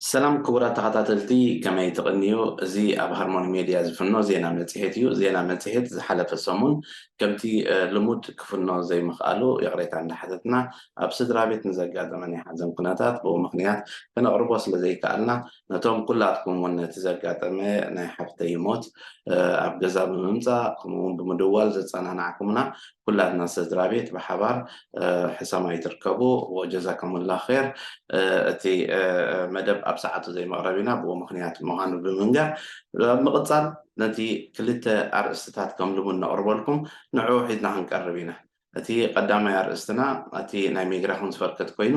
ሰላም ክቡራት ተኸታተልቲ፣ ከመይ ትቕንዩ? እዚ ኣብ ሃርሞኒ ሜድያ ዝፍኖ ዜና መጽሔት እዩ። ዜና መጽሔት ዝሓለፈ ሰሙን ከምቲ ልሙድ ክፍኖ ዘይምኽኣሉ ይቕሬታ እንዳሓተትና፣ ኣብ ስድራ ቤት ንዘጋጠመ ናይ ሓዘን ኩነታት ብኡ ምኽንያት ክነቕርቦ ስለ ዘይከኣልና፣ ነቶም ኩላትኩም እውን ነቲ ዘጋጠመ ናይ ሓፍተይ ሞት ኣብ ገዛ ብምምጻእ ከምኡ እውን ብምድዋል ዘጸናናዕኩምና ኩላትና ስድራ ቤት ብሓባር ሕሰማይ ትርከቡ። ወጀዛከሙላ ር። እቲ መደብ ኣብ ሰዓቱ ዘይመቕረብ ኢና፣ ብኡ ምኽንያት ምዃኑ ብምንጋር፣ ኣብ ምቕጻል ነቲ ክልተ ኣርእስትታት ከም ልሙድ ነቕርበልኩም ንዕኡ ሒዝና ክንቀርብ ኢና። እቲ ቀዳማይ ኣርእስትና እቲ ናይ ሚግራኹን ዝፈርከት ኮይኑ፣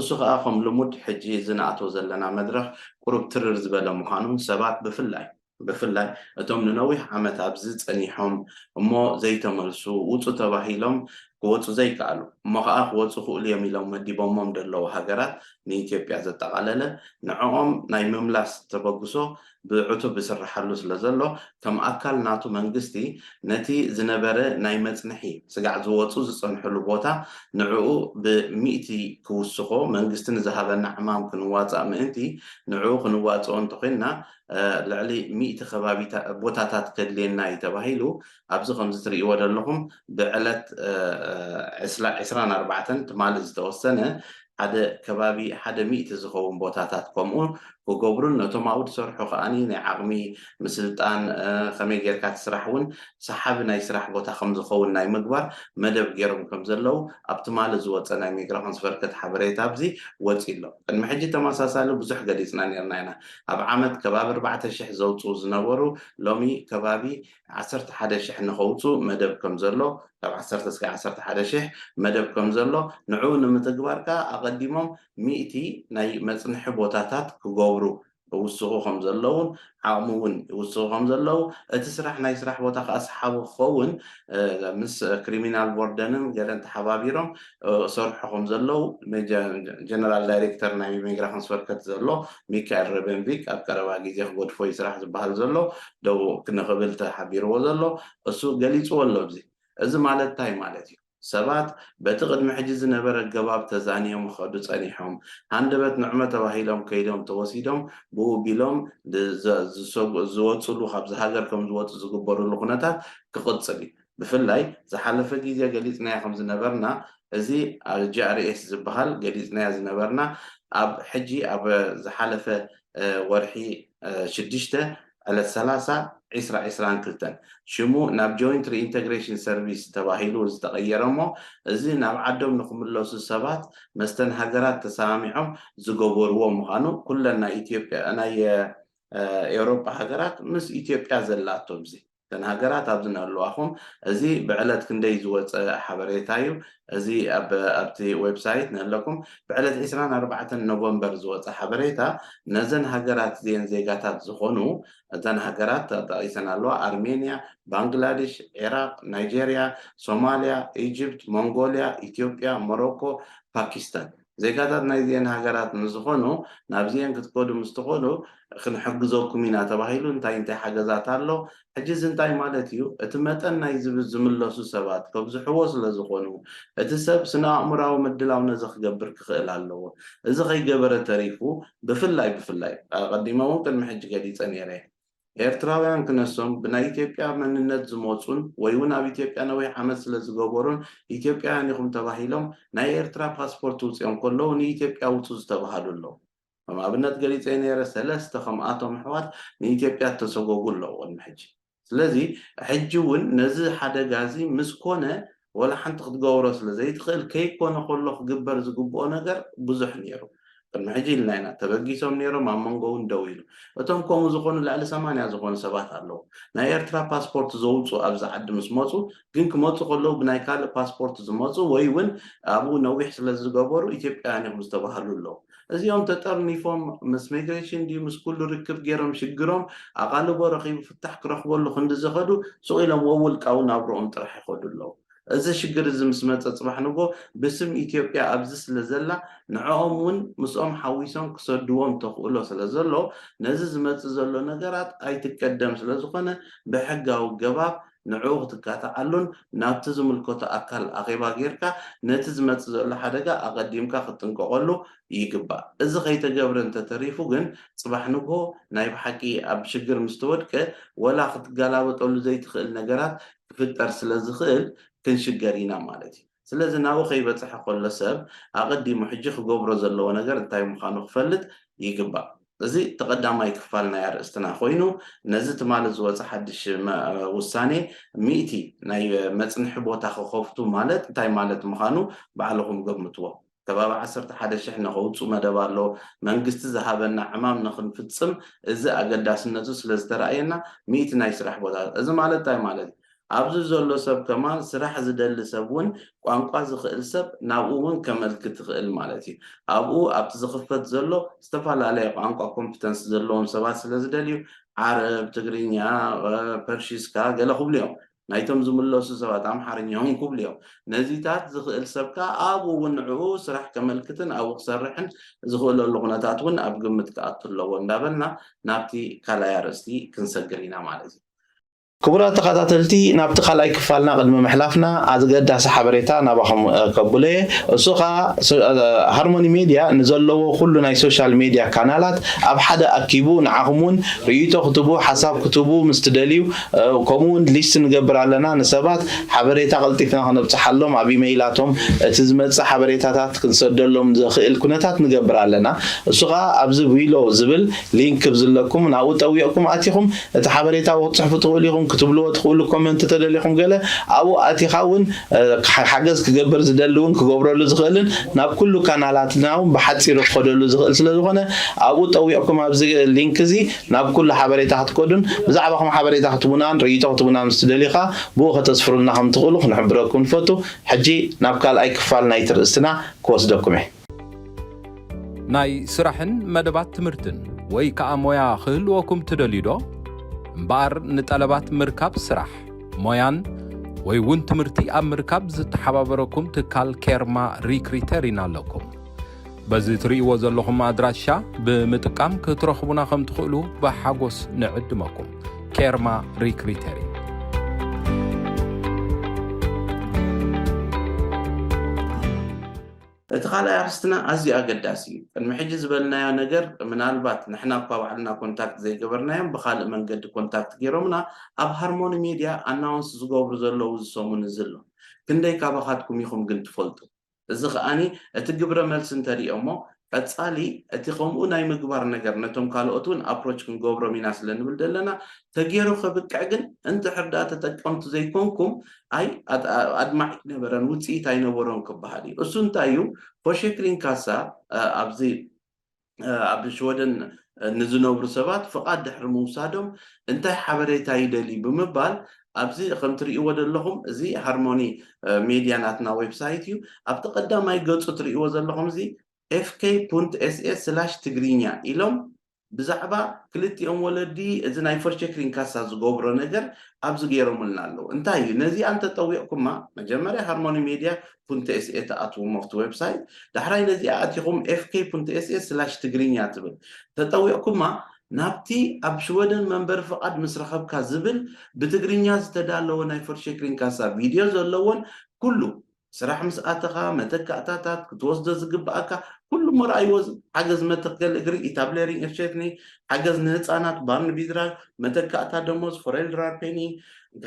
እሱ ከኣ ከም ልሙድ ሕጂ ዝንኣቶ ዘለና መድረኽ ቁሩብ ትርር ዝበለ ምዃኑን ሰባት ብፍላይ ብፍላይ እቶም ንነዊሕ ዓመት ኣብዚ ጸኒሖም እሞ ዘይተመልሱ ውጹ ተባሂሎም ክወጹ ዘይከኣሉ እሞ ከኣ ክወጹ ክእሉ እዮም ኢሎም መዲቦሞም ዘለዉ ሃገራት ንኢትዮጵያ ዘጠቓለለ ንዕኦም ናይ ምምላስ ተበግሶ ብዕቱብ ዝስርሓሉ ስለ ዘሎ ከም ኣካል ናቱ መንግስቲ ነቲ ዝነበረ ናይ መጽንሒ ስጋዕ ዝወጹ ዝጸንሕሉ ቦታ ንዕኡ ብሚእቲ ክውስኾ መንግስቲ ንዝሃበና ዕማም ክንዋጻእ ምእንቲ ንዕኡ ክንዋጽኦ እንተኾይንና ልዕሊ ሚእቲ ከባቢ ቦታታት ከድልየና እዩ ተባሂሉ። ኣብዚ ከምዚ ትርእይዎ ዘለኹም ብዕለት ዕስራን ኣርባዕተን ትማሊ ዝተወሰነ ሓደ ከባቢ ሓደ ሚእቲ ዝኸውን ቦታታት ከምኡ ክገብሩን ነቶም ኣብኡ ዝሰርሑ ከዓኒ ናይ ዓቕሚ ምስልጣን ከመይ ጌርካ እቲ ስራሕ እውን ሰሓቢ ናይ ስራሕ ቦታ ከም ዝኸውን ናይ ምግባር መደብ ገይሮም ከም ዘለዉ ኣብ ትማሊ ዝወፀ ናይ ሚግራኾን ዝፈርከት ሓበሬታ ኣብዚ ወፂ ኣሎ። ቅድሚ ሕጂ ተመሳሳሊ ብዙሕ ገሊፅና ነርና ኢና። ኣብ ዓመት ከባቢ ኣርባዕተ ሽሕ ዘውፅኡ ዝነበሩ ሎሚ ከባቢ ዓሰርተ ሓደ ሽሕ ንኸውፁ መደብ ከም ዘሎ ካብ ዓሰርተ እስከ ዓሰርተ ሓደ ሽሕ መደብ ከም ዘሎ ንዕኡ ንምትግባር ከዓ ኣቐዲሞም ሚእቲ ናይ መፅንሒ ቦታታት ክገብሩ ይውስኹ ከም ዘለውን ዓቕሚ እውን ይውስኹ ከም ዘለዉ እቲ ስራሕ ናይ ስራሕ ቦታ ከዓ ሰሓቢ ክኸውን ምስ ክሪሚናል ቦርደንን ገለን ተሓባቢሮም ሰርሑ ከም ዘለዉ ጀነራል ዳይሬክተር ናይ ሚግራሽን ዝፈርከት ዘሎ ሚካኤል ረበንቪክ ኣብ ቀረባ ግዜ ክገድፎ እዩ ስራሕ ዝበሃል ዘሎ ደው ክንኽብል ተሓቢርዎ ዘሎ እሱ ገሊፅዎ ኣሎ። እዚ እዚ ማለት እንታይ ማለት እዩ? ሰባት በቲ ቅድሚ ሕጂ ዝነበረ ኣገባብ ተዛንዮም ክኸዱ ጸኒሖም፣ ሃንደበት ንዕመ ተባሂሎም ከይዶም ተወሲዶም ብኡ ቢሎም ዝወፅሉ ካብዚ ሃገር ከም ዝወፁ ዝግበርሉ ኩነታት ክቕፅል እዩ። ብፍላይ ዝሓለፈ ግዜ ገሊፅናዮ ከም ዝነበርና እዚ ኣብ ጂ ኣር ኤስ ዝበሃል ገሊፅናዮ ዝነበርና ኣብ ሕጂ ኣብ ዝሓለፈ ወርሒ ሽዱሽተ ዕለት ሰላሳ ዒስራ ዒስራን ክልተን ሽሙ ናብ ጆይንት ሪኢንተግሬሽን ሰርቪስ ተባሂሉ ዝተቐየረ እሞ እዚ ናብ ዓዶም ንክምለሱ ሰባት መስተን ሃገራት ተሰማሚዖም ዝገበርዎ ምዃኑ ኩለን ናይ ኢትዮጵያ ናይ ኤውሮጳ ሃገራት ምስ ኢትዮጵያ ዘላቶ ብዚ እተን ሃገራት ኣብዚ ንህልዋኹም እዚ ብዕለት ክንደይ ዝወፀ ሓበሬታ እዩ። እዚ ኣብቲ ዌብሳይት ንህለኩም ብዕለት ዕስራን ኣርባዕተን ኖቨምበር ዝወፀ ሓበሬታ ነዘን ሃገራት እዚአን ዜጋታት ዝኾኑ እተን ሃገራት ተጠቒሰን ኣለዋ። ኣርሜንያ፣ ባንግላዴሽ፣ ዒራቅ፣ ናይጀርያ፣ ሶማልያ፣ ኢጅፕት፣ ሞንጎልያ፣ ኢትዮጵያ፣ ሞሮኮ፣ ፓኪስታን ዜጋታት ናይዚአን ሃገራት ንዝኾኑ ናብዚአን ክትከዱ ምስ ትኽእሉ ክንሕግዘኩም ኢና ተባሂሉ እንታይ እንታይ ሓገዛት ኣሎ? ሕጂ እዚ እንታይ ማለት እዩ? እቲ መጠን ናይ ዝብ- ዝምለሱ ሰባት ከብዝሕዎ ስለ ዝኾኑ እቲ ሰብ ስነ ኣእምራዊ ምድላው ነዚ ክገብር ክኽእል ኣለዎ። እዚ ከይገበረ ተሪፉ ብፍላይ ብፍላይ ኣቐዲመ እውን ቅድሚ ሕጂ ገሊፀ ነይረ ኤርትራውያን ክነሶም ብናይ ኢትዮጵያ መንነት ዝመፁን ወይ እውን ኣብ ኢትዮጵያ ነዊሕ ዓመት ስለ ዝገበሩን ኢትዮጵያውያን ኢኹም ተባሂሎም ናይ ኤርትራ ፓስፖርት ውፅኦም ከለዉ ንኢትዮጵያ ውፁ ዝተባሃሉ ኣለዉ። ከም ኣብነት ገሊፀ ነይረ ሰለስተ ከምኣቶም ኣሕዋት ንኢትዮጵያ እተሰጎጉ ኣለዉ ቅድሚ ሕጂ። ስለዚ ሕጂ እውን ነዚ ሓደጋ እዚ ምስ ኮነ ወላ ሓንቲ ክትገብሮ ስለ ዘይትኽእል ከይኮነ ከሎ ክግበር ዝግብኦ ነገር ብዙሕ ነይሩ። ቅድሚ ሕጂ ኢልና ኢና ተበጊሶም ነይሮም ኣብ መንጎ እውን ደው ኢሉ እቶም ከምኡ ዝኾኑ ልዕሊ ሰማንያ ዝኾኑ ሰባት ኣለዉ ናይ ኤርትራ ፓስፖርት ዘውፁ ኣብዚ ዓዲ ምስ መፁ ግን ክመፁ ከለዉ ብናይ ካልእ ፓስፖርት ዝመፁ ወይ እውን ኣብኡ ነዊሕ ስለ ዝገበሩ ኢትዮጵያውያን ኢኹም ዝተባሃሉ ኣለዉ እዚኦም ተጠርኒፎም ምስ ሚግሬሽን ድዩ ምስ ኩሉ ርክብ ገይሮም ሽግሮም ኣቓልቦ ረኺቡ ፍታሕ ክረኽበሉ ክንዲ ዝኸዱ ሱቕ ኢሎም ወውልቃዊ ናብርኦም ጥራሕ ይኸዱ ኣለዉ እዚ ሽግር እዚ ምስ መፀ ፅባሕ ንጎ ብስም ኢትዮጵያ ኣብዚ ስለ ዘላ ንዕኦም እውን ምስኦም ሓዊሶም ክሰድዎም ተኽእሎ ስለ ዘሎ ነዚ ዝመፅእ ዘሎ ነገራት ኣይትቀደም ስለ ዝኾነ ብሕጋዊ ገባብ ንዕኡ ክትካታዓሉን ናብቲ ዝምልከቶ ኣካል ኣኼባ ጌርካ ነቲ ዝመጽእ ዘሎ ሓደጋ ኣቐዲምካ ክትጥንቀቐሉ ይግባእ። እዚ ከይተገብረ እንተተሪፉ ግን ጽባሕ ንግሆ ናይ ብሓቂ ኣብ ሽግር ምስ ተወድቀ ወላ ክትገላበጠሉ ዘይትኽእል ነገራት ክፍጠር ስለ ዝኽእል ክንሽገር ኢና ማለት እዩ። ስለዚ ናብኡ ከይበጽሐ ከሎ ሰብ ኣቐዲሙ ሕጂ ክገብሮ ዘለዎ ነገር እንታይ ምዃኑ ክፈልጥ ይግባእ። እዚ ተቐዳማይ ክፋል ናይ ኣርእስትና ኮይኑ ነዚ ትማሊ ዝወፀ ሓድሽ መ- ውሳኔ ሚእቲ ናይ መፅንሒ ቦታ ክኸፍቱ ማለት እንታይ ማለት ምዃኑ ባዕልኹም ገምትዎ። ከባቢ ዓሰርተ ሓደ ሽሕ ንኸውፁ መደብ ኣሎ። መንግስቲ ዝሃበና ዕማም ንክንፍፅም እዚ ኣገዳስነቱ ስለ ዝተረኣየና ሚእቲ ናይ ስራሕ ቦታ። እዚ ማለት እንታይ ማለት እዩ? ኣብዚ ዘሎ ሰብ ከማን ስራሕ ዝደሊ ሰብ እውን ቋንቋ ዝኽእል ሰብ ናብኡ እውን ከመልክት ይኽእል ማለት እዩ። ኣብኡ ኣብቲ ዝኽፈት ዘሎ ዝተፈላለየ ቋንቋ ኮምፒተንስ ዘለዎም ሰባት ስለ ዝደልዩ ዓረብ፣ ትግርኛ፣ ፐርሺስካ ገለ ክብሉ እዮም። ናይቶም ዝምለሱ ሰባት ኣምሓርኛ እውን ክብሉ እዮም። ነዚታት ዝኽእል ሰብ ከዓ ኣብኡ እውን ንዕኡ ስራሕ ከመልክትን ኣብኡ ክሰርሕን ዝኽእለሉ ኩነታት እውን ኣብ ግምት ክኣቱ ኣለዎ እንዳበልና ናብቲ ካልኣይ ኣርእስቲ ክንሰግር ኢና ማለት እዩ። ክቡራት ተኸታተልቲ፣ ናብቲ ካልኣይ ክፋልና ቅድሚ ምሕላፍና ኣገዳሲ ሓበሬታ ናባኹም ከብሎ እየ። እሱ ከዓ ሃርሞኒ ሜድያ ንዘለዎ ኩሉ ናይ ሶሻል ሜድያ ካናላት ኣብ ሓደ ኣኪቡ ንዓኹም እውን ርእይቶ ክትቡ ሓሳብ ክትቡ ምስ ትደልዩ ከምኡ እውን ሊስት ንገብር ኣለና። ንሰባት ሓበሬታ ቀልጢፍና ክነብፅሓሎም ኣብ ኢመይላቶም እቲ ዝመፅእ ሓበሬታታት ክንሰደሎም ዘኽእል ኩነታት ንገብር ኣለና። እሱ ከዓ ኣብዚ ዊሎ ዝብል ሊንክ ዘለኩም ናብኡ ጠዊቕኩም ኣቲኹም እቲ ሓበሬታ ክትፅሕፉ ትኽእሉ ኢኹም። ክትብልዎ ትኽእሉ ኮመንት ተደሊኹም ገለ ኣብኡ ኣቲኻ እውን ሓገዝ ክገብር ዝደሊ እውን ክገብረሉ ዝኽእልን ናብ ኩሉ ካናላትና እውን ብሓፂሩ ክኸደሉ ዝኽእል ስለ ዝኾነ ኣብኡ ጠዊቕኩም ኣብዚ ሊንክ እዚ ናብ ኩሉ ሓበሬታ ክትከዱን ብዛዕባኹም ሓበሬታ ክትቡናን ርእይቶ ክትቡና ምስ ትደልዩ ከዓ ብኡ ከተስፍሩልና ከም ትኽእሉ ክንሕብረኩም ንፈቱ። ሕጂ ናብ ካልኣይ ክፋል ናይቲ ርእስትና ክወስደኩም እየ። ናይ ስራሕን መደባት ትምህርትን ወይ ከዓ ሞያ ክህልወኩም ትደልዩ ዶ? እምበኣር ንጠለባት ምርካብ ስራሕ፣ ሞያን ወይ እውን ትምህርቲ ኣብ ምርካብ ዝተሓባበረኩም ትካል ኬርማ ሪክሪተር ኢና ኣለኩም። በዚ ትርእይዎ ዘለኹም ኣድራሻ ብምጥቃም ክትረኽቡና ከም ትኽእሉ ብሓጎስ ንዕድመኩም። ኬርማ ሪክሪተር። እቲ ካልኣይ ኣርስትና ኣዝዩ ኣገዳሲ እዩ። ቅድሚ ሕጂ ዝበልናዮ ነገር ምናልባት ንሕና እኳ ባዕልና ኮንታክት ዘይገበርናዮም ብካልእ መንገዲ ኮንታክት ገይሮምና ኣብ ሃርሞኒ ሜድያ ኣናውንስ ዝገብሩ ዘለዉ እዚ ሰሙን እዚ ኣሎ። ክንደይ ካባኻትኩም ኢኹም ግን ትፈልጡ? እዚ ከኣኒ እቲ ግብረ መልሲ እንተሪኦ እሞ ቀጻሊ እቲ ከምኡ ናይ ምግባር ነገር ነቶም ካልኦት እውን ኣፕሮች ክንገብሮም ኢና ስለ ንብል ዘለና ተገይሩ ከብቅዕ ግን እንድሕር ደኣ ተጠቀምቲ ዘይኮንኩም ኣይ ኣድማዒ ነበረን ውፅኢት ኣይነበሮን ክበሃል እዩ። እሱ እንታይ እዩ? ፎሸክሪን ካሳ ኣብዚ ኣብ ሽወደን ንዝነብሩ ሰባት ፍቓድ ድሕሪ ምውሳዶም እንታይ ሓበሬታ ይደልዩ ብምባል ኣብዚ ከም ትርእይዎ ዘለኹም እዚ ሃርሞኒ ሜድያ ናትና ዌብሳይት እዩ። ኣብቲ ቀዳማይ ገፁ ትርእይዎ ዘለኹም እዚ ኤፍኬ ፑንት ኤስኤ ስላሽ ትግርኛ ኢሎም ብዛዕባ ክልቲኦም ወለዲ እዚ ናይ ፎርቸክሪን ካሳ ዝገብሮ ነገር ኣብዚ ገይሮምልና ኣለዉ። እንታይ እዩ ነዚኣ እንተጠዊቕኩማ መጀመርያ ሃርሞኒ ሜድያ ፑንት ኤስኤ ተኣትዉ መፍቲ ዌብሳይት ዳሕራይ ነዚኣ ኣቲኹም ኤፍኬ ፑንት ኤስኤ ስላሽ ትግርኛ ትብል ተጠዊቕኩማ ናብቲ ኣብ ሽወደን መንበሪ ፍቓድ ምስ ረኸብካ ዝብል ብትግርኛ ዝተዳለወ ናይ ፎርሸክሪን ካሳ ቪድዮ ዘለዎን ኩሉ ስራሕ ምስ ኣተኻ መተካእታታት ክትወስዶ ዝግብኣካ ኩሉ መርኣይዎ ሓገዝ መተከል እግሪ ኢታብሌሪንግ ኤርሸትኒ ሓገዝ ንህፃናት ባርን ቢድራግ መተካእታ ደሞዝ ፎሬልድራር ፔኒ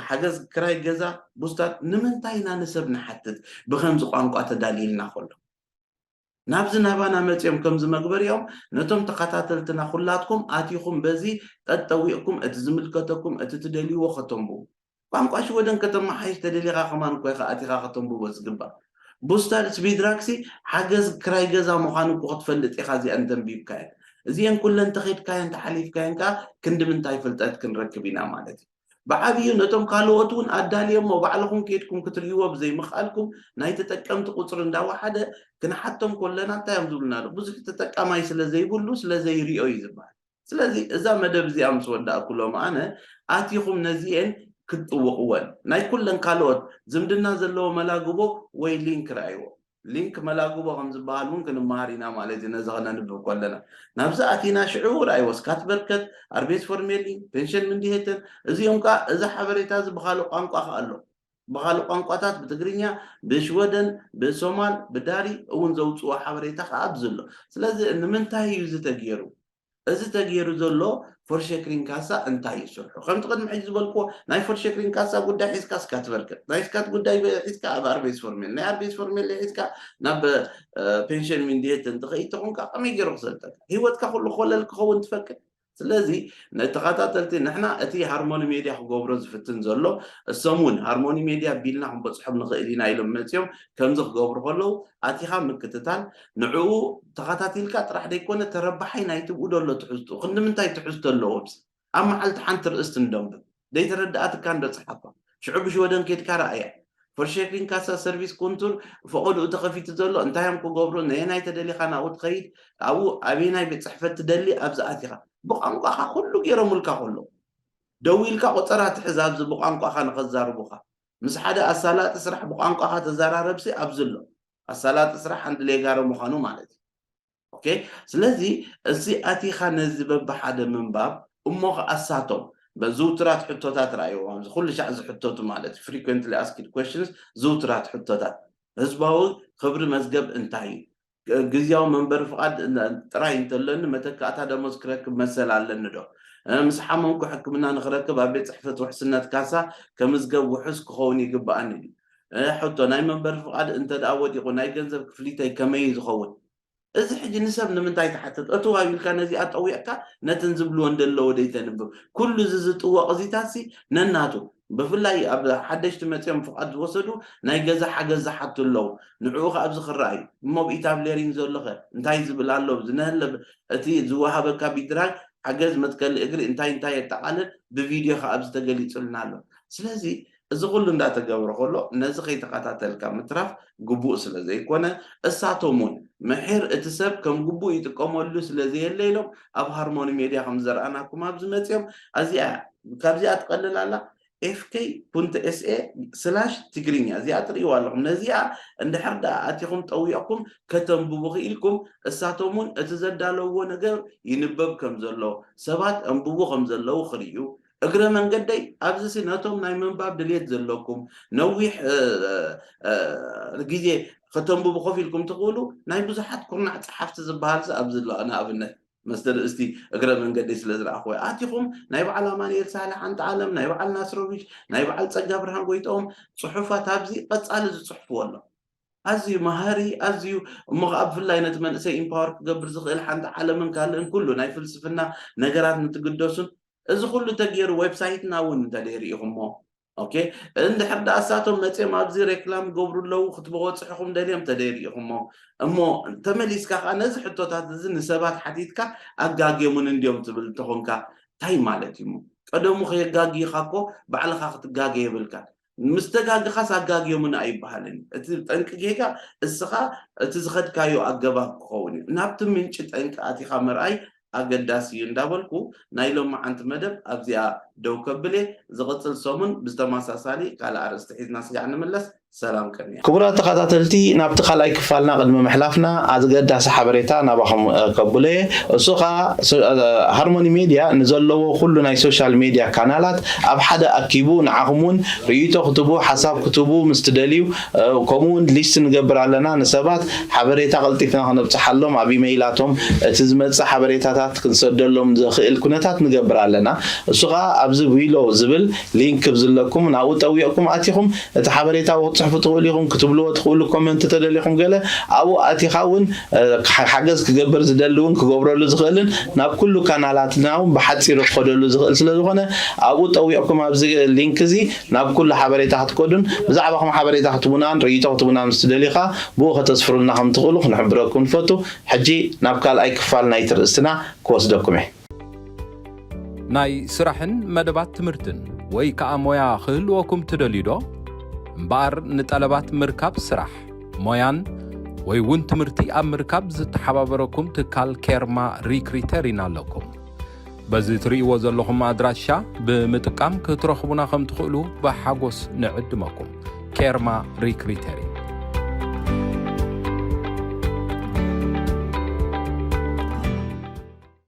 ሓገዝ ክራይ ገዛ ቡስታት ንምንታይ ኢና ንሰብ ንሓትት ብከምዚ ቋንቋ ተዳልይልና ከሎ ናብዚ ናባና መፅኦም ከምዚ መግበሪኦም ነቶም ተኸታተልትና ኩላትኩም ኣቲኹም በዚ ጠጠዊቕኩም እቲ ዝምልከተኩም እቲ ትደልይዎ ከተንብቡ ቋንቋ ሽወደን ከተመሓይሽ ተደሊኻ ከማን እኮ ኢኻ ኣቲኻ ከተንብቦ ዝግባእ ቡስታድ ስቢድራክሲ ሓገዝ ክራይ ገዛ ምዃኑ እኮ ክትፈልጥ ኢኻ እዚኣን ተንቢብካየን እዚአን ኩለን ተኸድካየን ተሓሊፍካየን ከዓ ክንዲ ምንታይ ፍልጠት ክንረክብ ኢና ማለት እዩ ብዓብዩ ነቶም ካልኦት እውን ኣዳልዮሞ ባዕልኹም ከይድኩም ክትርእይዎ ብዘይምኽኣልኩም ናይ ተጠቀምቲ ቁፅሪ እንዳወሓደ ክንሓቶም ከለና እንታይ እዮም ዝብሉና ኣሎ ብዙሕ ተጠቃማይ ስለ ዘይብሉ ስለ ዘይሪኦ እዩ ዝበሃል ስለዚ እዛ መደብ እዚኣ ምስ ወዳእኩ ሎም ኣነ ኣቲኹም ነዚኤን ክትጥውቕወን ናይ ኩለን ካልኦት ዝምድና ዘለዎ መላግቦ ወይ ሊንክ ረኣይዎ ሊንክ መላግቦ ከም ዝበሃል እውን ክንመሃር ኢና ማለት እዩ። ነዚ ከነንብብ ከለና ናብዚ ኣቲና ሽዑ ርኣይዎ፣ ስካትበርከት፣ ኣርቤት ፎርሜሊ፣ ፔንሽን ምንዲሄተን፣ እዚኦም ከዓ እዚ ሓበሬታ እዚ ብኻልእ ቋንቋ ከዓ ኣሎ። ብኻልእ ቋንቋታት፣ ብትግርኛ፣ ብሽወደን፣ ብሶማል፣ ብዳሪ እውን ዘውፅዎ ሓበሬታ ከዓ ኣብዚ ኣሎ። ስለዚ ንምንታይ እዩ እዚ ተገይሩ? እዚ ተገይሩ ዘሎ ፎርሸክሪን ካሳ እንታይ ይሰርሑ? ከምቲ ቅድሚ ሕጂ ዝበልክዎ ናይ ፎርሸክሪን ካሳ ጉዳይ ሒዝካ ስካትበርከት፣ ናይ ስካት ጉዳይ ሒዝካ ኣብ ኣርቤስ ፎርሜል፣ ናይ ኣርቤስ ፎርሜል ሒዝካ ናብ ፔንሽን ሚንዲየት እንትኸይድ ተኾንካ ከመይ ገይሩ ክሰልጠካ? ህይወትካ ኩሉ ኮለል ክኸውን ትፈቅድ? ስለዚ ንተኸታተልቲ ንሕና እቲ ሃርሞኒ ሜድያ ክገብሮ ዝፍትን ዘሎ እሶም እውን ሃርሞኒ ሜድያ ቢልና ክንበፅሖም ንኽእል ኢና ኢሎም መፅዮም ከምዚ ክገብሩ ከለዉ ኣቲኻ ምክትታል ንዕኡ ተኸታቲልካ ጥራሕ ደይኮነ ተረባሓይ ናይ ትብኡ ደሎ ትሕዝቱ ክንዲ ምንታይ ትሕዝቱ ኣለዎ ብስ ኣብ መዓልቲ ሓንቲ ርእስቲ እንደንብብ ደይተረዳኣትካ እንዶ ፀሓፋ ሽዑ ብሽወደን ኬድካ ረኣያ ፎርሸክሪን ካሳ ሰርቪስ ኮንቱር ፈቐድኡ ተኸፊቱ ዘሎ እንታይ እዮም ክገብሩ ነየናይ ተደሊኻ ናብኡ ትኸይድ ኣብኡ ኣበየናይ ቤት ፅሕፈት ትደሊ ኣብዚ ኣቲኻ ብቋንቋኻ ኩሉ ገይሮምልካ ከሎ ደው ኢልካ ቆፀራ ትሕዝ ኣብዚ ብቋንቋኻ ንኸዛርቡኻ ምስ ሓደ ኣሳላጢ ስራሕ ብቋንቋኻ ተዘራረብሲ ኣብዚ ኣሎ ኣሳላጢ ስራሕ ሓንቲ ሌጋሮ ምዃኑ ማለት እዩ ኦኬ ስለዚ እዚ ኣቲኻ ነዚ በብሓደ ምንባብ እሞ ከኣሳቶም በዝውትራት ሕቶታት ረኣይዎም ኣብዚ ኩሉ ሻዕ ዝሕተቱ ማለት እዩ frequently asked questions ዝውትራት ሕቶታት ህዝባዊ ክብሪ መዝገብ እንታይ እዩ ግዝያዊ መንበሪ ፍቓድ ጥራይ እንተለኒ መተካእታ ደሞዝ ክረክብ መሰል ኣለኒ ዶ? ምስ ሓመምኩ ሕክምና ንክረክብ ኣብ ቤት ፅሕፈት ውሕስነት ካሳ ከምዝገብ ውሑስ ክኸውን ይግብኣኒ ድዩ? ሕቶ ናይ መንበሪ ፍቓድ እንተ ደኣ ወዲቑ ናይ ገንዘብ ክፍሊተይ ከመይ እዩ ዝኸውን? እዚ ሕጂ ንሰብ ንምንታይ ትሓትት? እትው ኣቢልካ ነዚኣ ጠዊቕካ ነተን ዝብልወን ደለዎ ደይተንብብ። ኩሉ እዚ ዝጥወቕ እዚታት ሲ ነናቱ ብፍላይ ኣብ ሓደሽቲ መፅኦም ፍቓድ ዝወሰዱ ናይ ገዛ ሓገዝ ዝሓቱ ኣለዉ ንዕኡ ከኣ ኣብዚ ክረኣ እዩ እሞ ብኢታብ ሌሪንግ ዘሎኸ እንታይ ዝብል ኣሎ ዝነህለ እቲ ዝወሃበካ ቢድራግ ሓገዝ መትከሊ እግሪ እንታይ እንታይ የጠቓልል ብቪድዮ ከኣ ኣብዚ ተገሊጹልና ኣሎ ስለዚ እዚ ኩሉ እንዳተገብረ ከሎ ነዚ ከይተኸታተልካ ምትራፍ ግቡእ ስለ ዘይኮነ እሳቶም እውን ምሒር እቲ ሰብ ከም ግቡእ ይጥቀመሉ ስለ ዘየለ ኢሎም ኣብ ሃርሞኒ ሜድያ ከም ዘርኣናኩም ኣብዚ መፅኦም ኣዚኣ ካብዚኣ ትቐልል ኣላ ኤፍኬ ፑንት ኤስኤ ስላሽ ትግርኛ እዚኣ ትርእይዋ ኣለኹም ነዚኣ እንድሕር ደኣ ኣቲኹም ጠዊቕኩም ከተንብቡ ክኢልኩም እሳቶም እውን እቲ ዘዳለውዎ ነገር ይንበብ ከም ዘሎ ሰባት ኣንብቡ ከም ዘለዉ ክርእዩ እግረ መንገደይ ኣብዚ ሲ ነቶም ናይ ምንባብ ድልየት ዘለኩም ነዊሕ ግዜ ከተንብቡ ኮፍ ኢልኩም ትኽእሉ ናይ ብዙሓት ኩርናዕ ፀሓፍቲ ዝበሃል ሲ ኣብዚ ኣሎ ንኣብነት መስተ ርእስቲ እግረ መንገደይ ስለ ዝረኣኽዎ ኣቲኹም ናይ በዓል ኣማኑኤል ሳልሕ ኣንተዓለም ናይ በዓል ናስሮቪች ናይ በዓል ፀጋ ብርሃን ጎይትኦም ፅሑፋት ኣብዚ ቀፃሊ ዝፅሕፍዎ ኣሎ ኣዝዩ መሃሪ ኣዝዩ እሞ ከዓ ብፍላይ ነቲ መንእሰይ ኢምፓወር ክገብር ዝኽእል ሓንቲ ዓለምን ካልእን ኩሉ ናይ ፍልስፍና ነገራት ንትግደሱን እዚ ኩሉ ተገይሩ ዌብሳይትና እውን እንተደይርኢኹሞ ኦኬ እንድሕር ደኣ እሳቶም መፅኦም ኣብዚ ሬክላም ይገብሩ ኣለዉ ክትበፅሕኹም ደልዮም ተደይርኢኹሞ እሞ ተመሊስካ ከዓ ነዚ ሕቶታት እዚ ንሰባት ሓቲትካ ኣጋግዮምን እንድዮም ትብል እንተኾንካ እንታይ ማለት እዩ ቀደሙ ከየጋግይኻ እኮ ባዕልኻ ክትጋገ የብልካ ምስ ተጋግኻስ ኣጋግዮምን ኣይበሃልን እቲ ጠንቂ ጌጋ እስኻ እቲ ዝኸድካዮ ኣገባብ ክኸውን እዩ ናብቲ ምንጪ ጠንቂ ኣቲኻ ምርኣይ ኣገዳሲ እዩ እንዳበልኩ ናይ ሎማዓንቲ መደብ ኣብዚኣ ደው ከብል እየ ዝቕፅል ሰሙን ብዝተመሳሳሊ ካልእ ኣርእስቲ ሒዝና ስጋዕ ንምለስ ሰላም ቅንያ ክቡራት ተኸታተልቲ ናብቲ ካልኣይ ክፋልና ቅድሚ ምሕላፍና ኣገዳሲ ሓበሬታ ናባኹም ከብሎ እየ እሱ ከዓ ሃርሞኒ ሜድያ ንዘለዎ ኩሉ ናይ ሶሻል ሜድያ ካናላት ኣብ ሓደ ኣኪቡ ንዓኹም እውን ርእይቶ ክትቡ ሓሳብ ክትቡ ምስ ትደልዩ ከምኡ እውን ሊስት ንገብር ኣለና ንሰባት ሓበሬታ ቀልጢፍና ክነብፅሓሎም ኣብ ኢመይላቶም እቲ ዝመፅእ ሓበሬታታት ክንሰደሎም ዘኽእል ኩነታት ንገብር ኣለና እሱ ከዓ ኣብዚ ዊሎ ዝብል ሊንክ ብዝለኩም ናብኡ ጠዊቕኩም ኣቲኹም እቲ ሓበሬታ ክትፅሕፉ ትኽእሉ ኢኹም ክትብልዎ ትኽእሉ ኮመንት ተደሊኹም ገለ ኣብኡ ኣቲኻ እውን ሓገዝ ክገብር ዝደሊ እውን ክገብረሉ ዝኽእልን ናብ ኩሉ ካናላትና እውን ብሓፂሩ ክኸደሉ ዝኽእል ስለ ዝኾነ ኣብኡ ጠዊቕኩም ኣብዚ ሊንክ እዚ ናብ ኩሉ ሓበሬታ ክትከዱን ብዛዕባኹም ሓበሬታ ክትቡናን ርእይቶ ክትቡና ምስ ትደልዩ ከዓ ብኡ ከተስፍሩልና ከም ትኽእሉ ክንሕብረኩም ንፈቱ ሕጂ ናብ ካልኣይ ክፋል ናይቲ ርእስትና ክወስደኩም እየ ናይ ስራሕን መደባት ትምህርትን ወይ ከኣ ሞያ ክህልወኩም ትደልዩ ዶ? እምበኣር ንጠለባት ምርካብ ስራሕ፣ ሞያን ወይ እውን ትምህርቲ ኣብ ምርካብ ዝተሓባበረኩም ትካል ኬርማ ሪክሪተር ኢና ኣለኩም። በዚ ትርእይዎ ዘለኹም ኣድራሻ ብምጥቃም ክትረኽቡና ከም ትኽእሉ ብሓጎስ ንዕድመኩም። ኬርማ ሪክሪተር